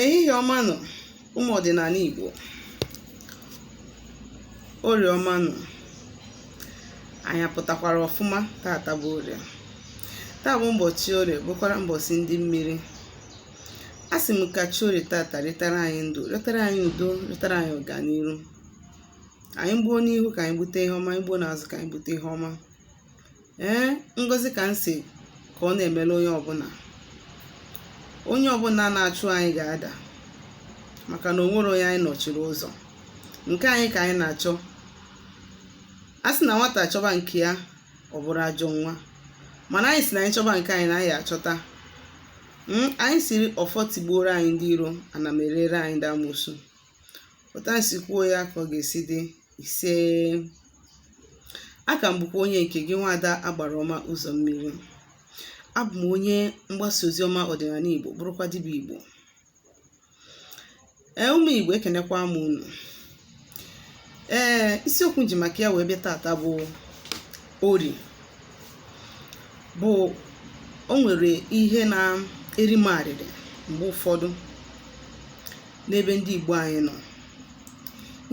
Ehihie ọma nụ, ụmụ ọdịnala Igbo. Orie ọma nụ. Anyị apụtakwara ọfụma. Tata bụ orie, taa bụ ụbọchị orie, bụkwara mbọsị ndị mmiri. A sị m ka chi orie tata retara anyị ndụ, retara anyị udo, retara anyị ọganiru. Anyị gbuo n'ihu ka anyị gbute ihe ọma, anyị gbuo n'azụ ka anyị gbute ihe ọma. Ee, ngozi ka m sị ka ọ na-emere onye ọbụla. Onye ọbụla na-achụ anyị ga-ada, maka na o nwere onye anyị nọchiri ụzọ. Nke anyị ka anyị na-achọ. A sị na nwata chọba nke ya, ọ bụrụ ajọ nwa, mana anyị sị na anyị chọba nke anyị na anyị achọta. Anyị siri ọfọ tigbuoro anyị ndị iro, ana m erere anyị ndị amoosu. Otu anyị si kwuo ya ka ọ ga-esi dị. Ise. Aka m bụkwa onye nke gị, nwaada agbara ọma ụzọ mmiri. Abụ m onye mgbasa ozi ọma ọdịnala Igbo, bụrụkwa dibịa Igbo. Ee, ụmụ Igbo, ekenekwa m unu. Ee, isiokwu m ji maka ya wee bịa tata bụ ori bụ o nwere ihe na-eri m arịrị mgbe ụfọdụ n'ebe ndị Igbo anyị nọ.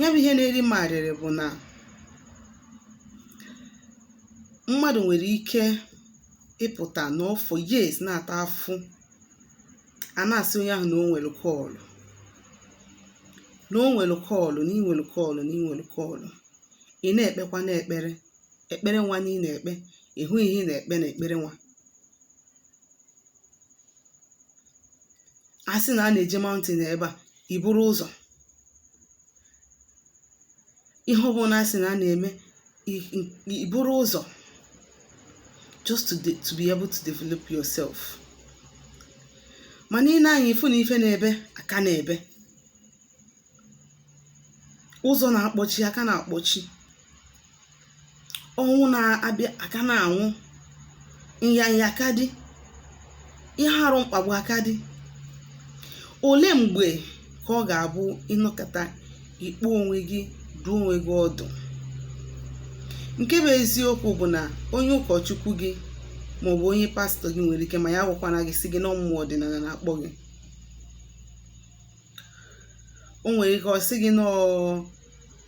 Ya bụ ihe na-eri m arịrị bụ na mmadụ nwere ike ịpụta nọọ for years na-ata afụ, a na-asị onye ahụ na o nwere call, na o nwere call, na ị nwere call, na ị nwere call. Ị na-ekpekwa na-ekpere ekpere nwa na ị na-ekpe, ịhụ ihe ị na-ekpe na ekpere nwa. A sị na a na-eje mountain ebe a, i buru ụzọ. Ihe ọbụla a sị na a na-eme, i buru ụzọ, just to be able to develop yourself. Mana ị na-anya ịfụ na ife na-ebe aka na-ebe, ụzọ na-akpọchi aka na-akpọchi, ọnwụ na-abịa aka na-anwụ, nyanya aka dị, ihe arụ mkpagbu aka dị. Ole mgbe ka ọ ga-abụ ịnọkọta ikpe onwe gị, duo onwe gị ọdụ? Nke bụ eziokwu bụ na onye ụkọchukwu gị maọbụ onye pastọ gị nwere ike ma ya agwakwana gị, sị gị na mmụọ ọdịnala na-akpọ gị. O nwere ike ọ sị gị nọọ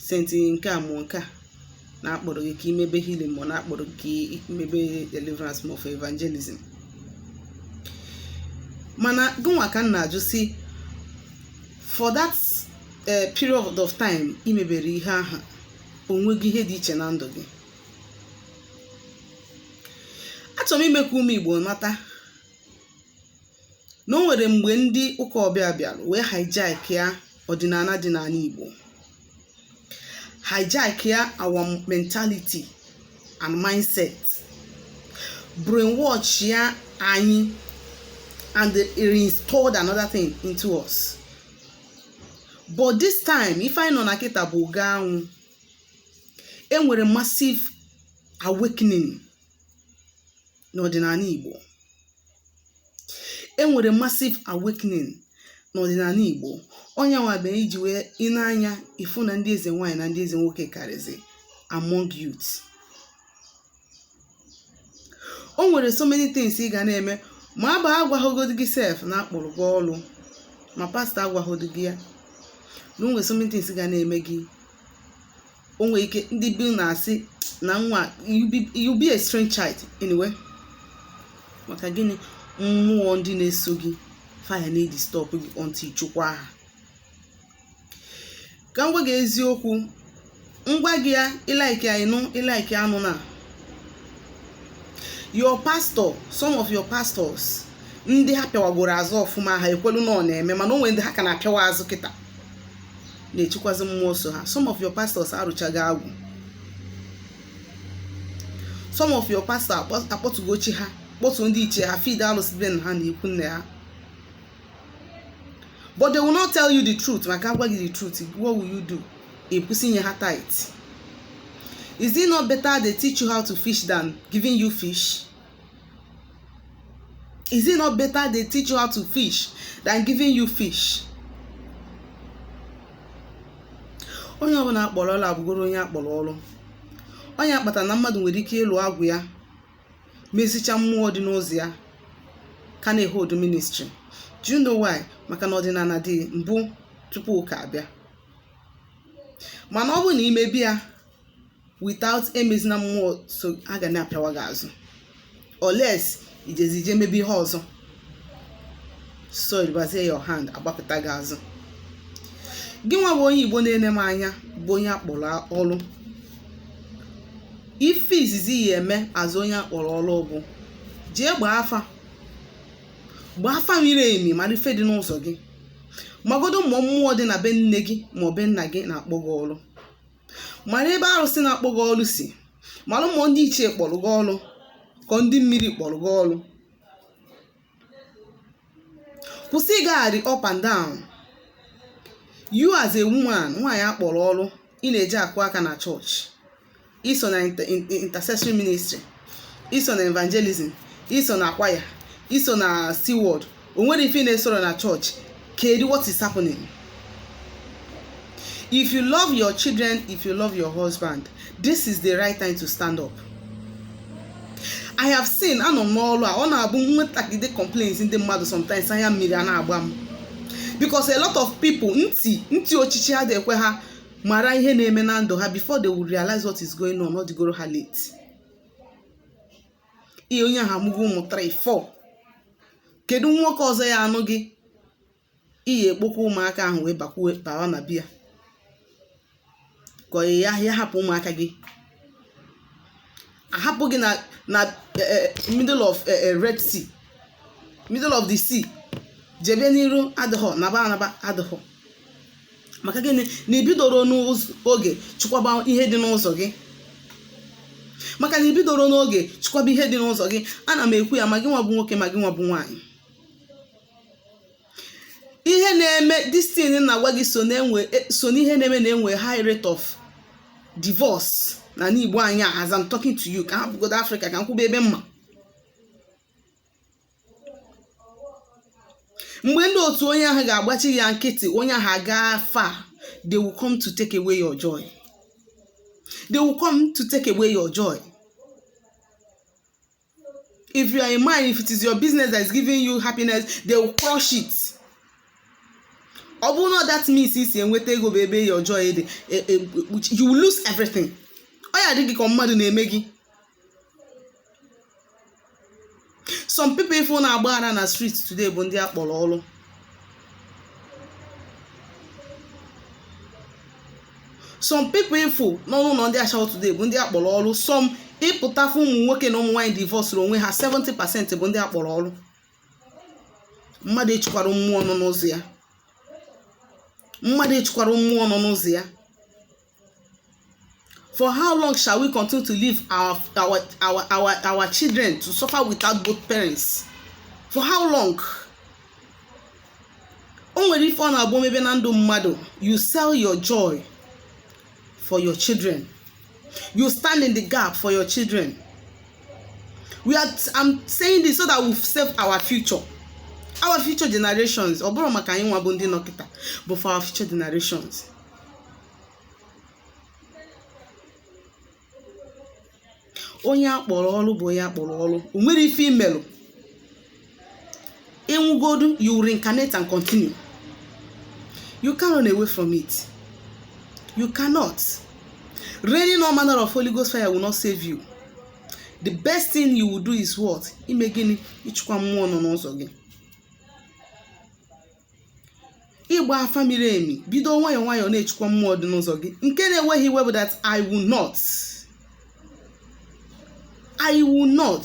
saint nke a ma nke a na-akpọrọ gị ka imebe healing, ma ọ na-akpọrọ gị ka imebe deliverance ma ọ for evangelism. Mana gịnwa ka m na-ajụ sị, for that period of time i mebere ihe ahụ, o nwego ihe dị iche na ndụ gị? Achọrọ m ime ka ụmụ Igbo mata na o nwere mgbe ndị ụka ọbịa bịara wee hijack ya ọdịnala dị n'ala Igbo, hijack ya our mentality and mindset, brainwash ya anyị and reinstalled another thing into us. But this time, ife anyị nọ na kịta bụ oge anwụ. Enwere massive awakening n'ọdịnala Igbo. Enwere massive awakening n'ọdịnala Igbo. Onye nwa bụ iji wee ị na-anya ịfụ na ndị eze nwaanyị na ndị eze nwoke karịzị among youth. O nwere so many things ị ga na-eme ma aba agwaghogodi gị sef na akpọrọ gị ọlụ, ma pastọ agwaghogodi gị ya na o nwere so many things ga na-eme gị. O nwere ike ndị bi na-asị na nwa you be a strange child anyway. Maka gịnị? Mmụọ ndị na-eso gị fire na-edisturb gị until chukwa ha. Ka m gwa gị eziokwu, ngwa gị ya, ị like ya ịnụ, ị like anụ na your pastor, some of your pastors ndị ha pịawagoro azụ ọfụma, ha ekwelu na ọ na-eme, mana o nwere ndị ha ka na-apịawa azụ kịta na-echekwazi mmụọ so ha. Some of your pastors arụchago agwụ. Some of your pastors akpọtụgo chi ha, kpọtụ ndị ichie ha, feed alụsị be ha na ikwu nne ha, but they will not tell you the truth. Maka agwa gị the truth, what will you do? Ị kwụsị inye ha tithe. Is it not better they teach you how to fish than giving you fish? Is it not better they teach you how to fish than giving you fish? Onye ọbụla akpọrọ ọrụ abụgoro onye akpọrọ ọrụ. Onye akpata na mmadụ nwere ike ịlụ agwụ ya, mezicha mmụọ dị n'ụzọ ya, ka na-ehold ministry. Do you know why? Maka na ọdịnala dị mbụ tupu ụka abịa. Mana ọ bụ na imebi ya without emezina mmụọ, so a ga na-apịawa gị azụ, unless ijezi ije mebe ihe ọzọ, so ribazie your hand, agbapụta gị azụ. Gị nwa bụ onye Igbo na-ene m anya, bụ onye akpọrọ ọrụ, ife izizi ya eme azụ onye akpọrọ ọrụ bụ jee gbaa afa, gbaa afa miri emi, mara ife dị n'ụzọ gị, magodo mmụọ, mmụọ dị na be nne gị ma ọ be nna gị na-akpọ gị ọrụ, mara ebe arụsị na-akpọ gị ọrụ si, mara mmụọ ndị ichie kpọrọ gị ọrụ, ka ndị mmiri kpọrọ gị ọrụ. Kwụsị ịgagharị up and down. You as a woman, nwaanyị akpọrọ ọrụ, ị na-eji akụ aka na chọọchị, iso na intercessory ministry, iso na evangelism, iso na choir, iso na steward, o nwere ife ị na-esoro na chọọchị. Kedu what is happening? If you love your children, if you love your husband, this is the right time to stand up. I have seen, anọ m n'ọrụ a, ọ na-abụ nwetagide complaints ndị mmadụ, sometimes anya mmiri a na-agba m, because a lot of people, ntị ntị ochichi ha ekwe ha mara ihe na-eme na ndụ ha. Before they will realize what is going on, ọ dịgoro ha late. Ihe onye ahụ amụgo ụmụ 3 4. Kedu nwoke ọzọ ya anụ gị? Iyi ekpokwa ụmụaka ahụ wee bakwuo bawa na biya ka ya ya hapụ ụmụaka gị, ahapụ gị na middle of Red Sea, middle of the sea, jebe n'iru adịghọ, naba anaba adịghọ. Maka gịnị? Na ibidoro n'oge chụkwaba ihe dị n'ụzọ gị. Maka na ibidoro n'oge chụkwaba ihe dị n'ụzọ gị. Ana m ekwu ya, ma gị nwa bụ nwoke, ma gị nwa bụ nwaanyị, ihe na-eme, this thing na-agwa gị so na-enwe, so n'ihe na-eme na-enwe high rate of divorce na n'Igbo anyị. As I'm talking to you, ka ha bụgodo Africa, ka m kwụba ebe mma. Mgbe ndị otu onye ahụ ga-agbachi ya nkịtị, onye ahụ aga far, they will come to take away your joy. They will come to take away your joy. If you are a man, if it is your business that is giving you happiness, they will crush it. Ọ bụrụ na that means isi enweta ego bụ ebe your joy dị, you will lose everything. Ọ ya adịghị ka mmadụ na-eme gị. Some people ifụ na-agbaghara na street today bụ ndị akpọrọ ọrụ. Some people ifụ n'ọnụ ụlọ ndị ashawo today bụ ndị akpọrọ ọrụ. Some ịpụtafu ụmụ nwoke na ụmụ nwaanyị divorce onwe ha, 70% bụ ndị akpọrọ ọrụ. Mmadụ echukwara mmụọ nọ n'ụzọ ya, mmadụ echukwara mmụọ nọ n'ụzọ ya. For how long shall we continue to leave our children to suffer without both parents? For how long? O nwere ife ọ na-abụ omebe na ndụ mmadụ. You sell your joy for your children. You stand in the gap for your children. We are I'm saying this so that we save our future, our future generations. Ọ bụrụ maka anyị nwa bụ ndị nọ kịta, but for our future generations. Onye akpọrọ ọrụ bụ onye akpọrọ ọrụ. O nwere ife imelụ ịnwụgodu, you reincarnate and continue. You can't run away from it. You cannot. Raining all manner of Holy Ghost fire will not save you. The best thing you will do is what? Ime gịnị? Ịchụkwa mmụọ nọ n'ụzọ gị, ịgba afa miri emi, bido nwayọọ nwayọọ na-echukwa mmụọ dị n'ụzọ gị. Nke na-enweghị iwe bụ that I will not, I will not.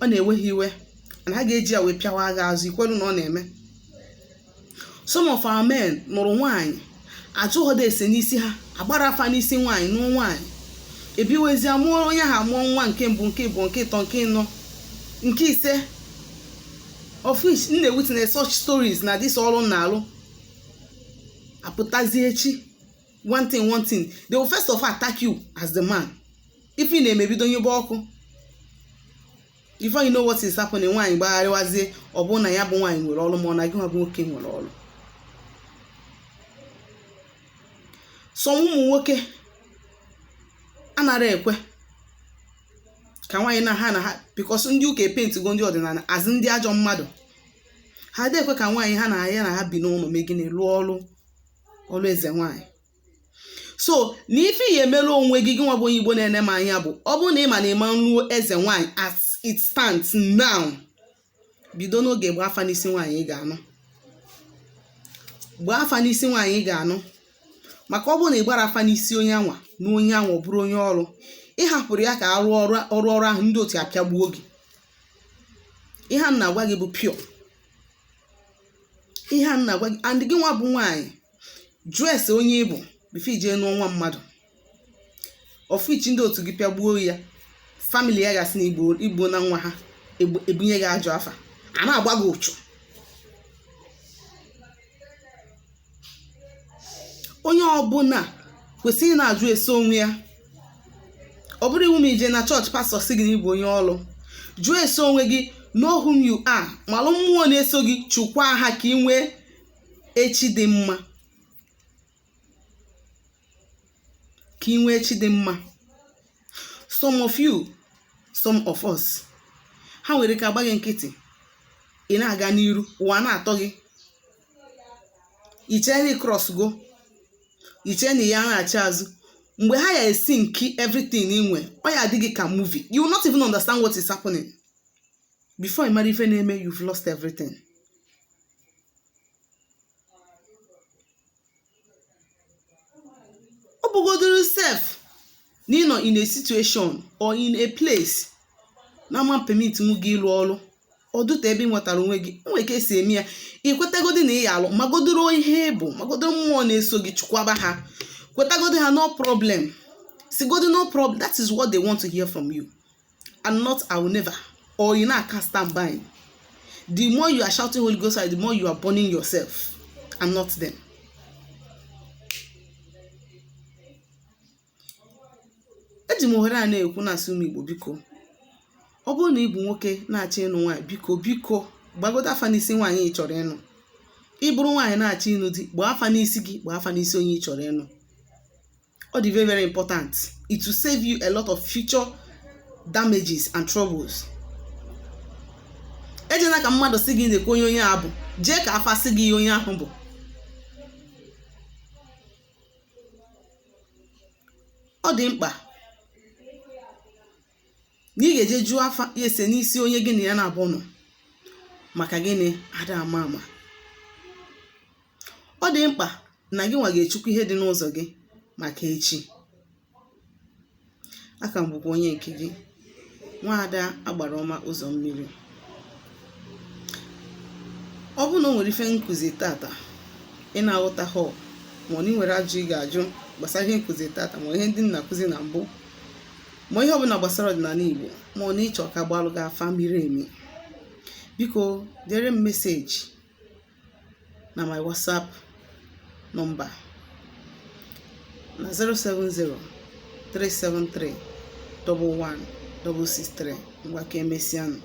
Ọ na-enweghị iwe na ha ga-eji ya wee pịawa agha azụ. Ikwelu na ọ na-eme. Some of our men nụrụ nwaanyị, ajụghọdo ese n'isi ha, agbara afa n'isi nwaanyị, nụọ nwaanyị, ebiwezie, mụọ onye ahụ, amụọ nwa nke mbụ, nke ịbụọ, nke ịtọ, nke ịnọ, nke ise, of which m na-witness such stories na this ọrụ m na-alụ. Apụtazie echi, one thing, one thing, they will first of all attack you as the man. Ife ị na-emebido nyebe ọkụ, before you know what is happening, nwaanyị gbagharịwazie. Ọ bụrụ na ya bụ nwaanyị nwere ọrụ, ma ọ na gị nwa bụ nwoke nwere ọrụ. Some ụmụ nwoke anara ekwe. Ka nwaanyị na ha na ha, because ndị ụka epentigo ndị ọdịnala azụ ndị ajọ mmadụ. Ha adịghị ekwe ka nwaanyị ha na ya na ha bi n'ụlọ mee gịnị? Lụọ ọrụ, ọrụ eze nwaanyị. So na ife ya emere onwe gị, gị nwa bụ onye Igbo na-ene m anya, bụ ọ bụrụ na ị ma na ịma nruo eze nwaanyị as it stands now, bido n'oge gbaa afa n'isi nwaanyị ị ga-anụ, gbaa afa n'isi nwaanyị ị ga-anụ. Maka ọ bụrụ na ị gbara afa n'isi onye anwa na onye anwa ọ bụrụ onye ọrụ, ị hapụrụ ya ka arụ ọrụ ọrụ ọrụ ahụ, ndị otu apịagbuo gị. Ihe a na-agwa gị bụ pure ihe a na-agwa gị. And gị nwa bụ nwaanyị, jụọ ese onye ị bụ before ijee nụọ nwa mmadụ. Ọfụichi ndị otu gị pịagbuo ya, family ya gasị na igbo igbo na nwa ha ebunye gị ajọ afa, a na-agba gị ụchụ. Onye ọbụla kwesịrị ị na-ajụ ese onwe ya. Ọ bụrụ iwu ma ije na chọọchị, pastọ sị gị na ịbụ onye ọrụ, jụọ ese onwe gị. Know whom you are. Malụ mmụọ na-eso gị, chụkwaa ha ka ị nwee echi dị mma, ka ị nwee echi dị mma. Some of you, some of us, ha nwere ike agba gị nkịtị, ị na-aga n'iru, ụwa na-atọ gị, ichee na cross go, ichee na ya na-achị azụ. Mgbe ha ya esi nki everything inwe, ọ ya adị gị ka movie. You will not even understand what is happening. Before ị mara ife na-eme, you've lost everything. Ọ bụgodoro sef na ị nọ in a situation or in a place na ama permit nwu gị ịlụ ọrụ, ọdụta ebe ị nwetara onwe gị, nwere ka esi eme ya. Ị kwetagodi na ị ya alụ, magodoro ihe bụ, magodoro mmụọ na-eso gị, chụkwaba ha, kwetagodi ha, no problem. Sigodi no problem. That is what they want to hear from you, and not "I will never" or you na-aka stand by. The more you are shouting Holy Ghost fire, the more you are burning yourself and not them. Eji m ohere a na-ekwu, na-asị ụmụ Igbo, biko, ọ bụrụ na ị bụ nwoke na-achọ ịnụ nwaanyị, biko, biko, gbagodo afa n'isi nwaanyị ị chọrọ ịnụ. Ị bụrụ nwaanyị na-achọ ịnụ di, gbaa afa n'isi gị, gbaa afa n'isi onye ị chọrọ ịnụ. Ọ dị very, very important. It will save you a lot of future damages and troubles. Ejena ka mmadụ sị gị na-ekwe onye onye a bụ, jee ka afa sị gị ihe onye ahụ bụ. Ọ dị mkpa na ị ga-eje jụọ afa ya ese n'isi onye gị na ya na-abụ nọ. Maka gịnị? Ada ama ama. Ọ dị mkpa na gị nwa ga-echukwu ihe dị n'ụzọ gị maka echi. Aka m bụkwa onye nke gị, Nwaada Agbara Ọma Ụzọ Mmiri. Ọ bụrụ na o nwere ife nkụzi tata ị na-aghọtaghọ, ma ọ na ị nwere ajụ ị ga-ajụ gbasara ihe nkụzi tata, ma ihe ndị m na-akụzi na mbụ, ma ihe ọbụla gbasara ọdịnala Igbo, ma ọ na ịchọ ka gbalụ gị afa miri emi, biko dere m message na my WhatsApp number na 070 373 11 663. Ngwa, ka emesịanụ.